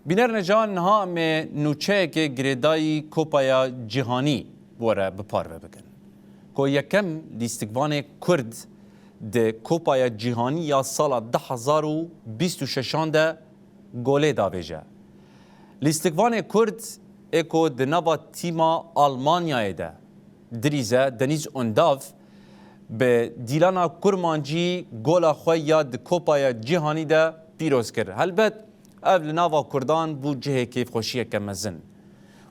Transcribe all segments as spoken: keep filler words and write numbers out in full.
Bînerneca niha em ê nûçeyekê girêdayî Kopaya Cîhanî bi we re bi parve bikin. Ku yekem lîstikvanê Kurd di Kopaya Cîhanî ya sala du hezar û bîst û şeşan de golê davêje. Lîstikvanê Kurd ê ku di nava tîma Almanyayê de dilîze, Denîz Ondav, bi dîlana kurmancî gola xwe ya di Kopaya Cîhanî de pîroz kir. Helbet ev li nava Kurdan bû cihê kêfxweşiyeke mezin.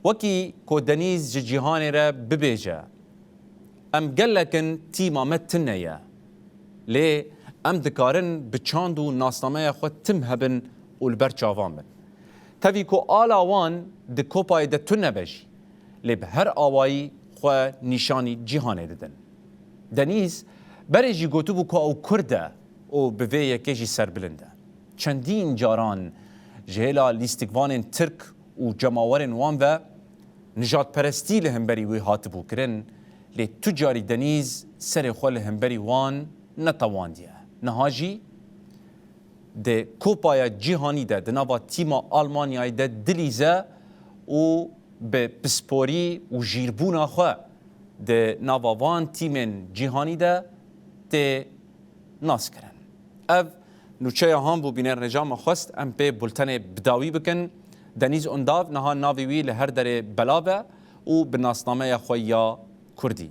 Wekî ku Denîz ji cîhanê re bibêje, em gelek in, tîma me tune ye. Lê em dikarin bi çand û nasnameya xwe tim hebin û li ber çavan bin. Tevî ku ala wan di Kopayê de tune be jî, lê bi her awayî xwe nîşanî cîhanê didin. Denîz berê jî gotibû ku ew Kurd e û bi vê yekê jî serbilind e. Çendîn caran ji hêla lîstikvanên Tirk û cemawerên wan ve nijadperestî li hemberî wî hatibû kirin, lê tu carî Denîz serê xwe li hemberî wan netewandiye. Niha jî di Kopaya Cîhanî de di nava tîma Almanyayê de dilîze û bi pisporî û jîrbûna xwe di nava van tîmên cîhanî de tê naskirin. Ev nûçeya han bû, bînerneca me xwest em pê bultenê bi dawî bikin. Denîz Ondav niha navê wî li her derê belav e û bi nasnameya xwe ya Kurdî.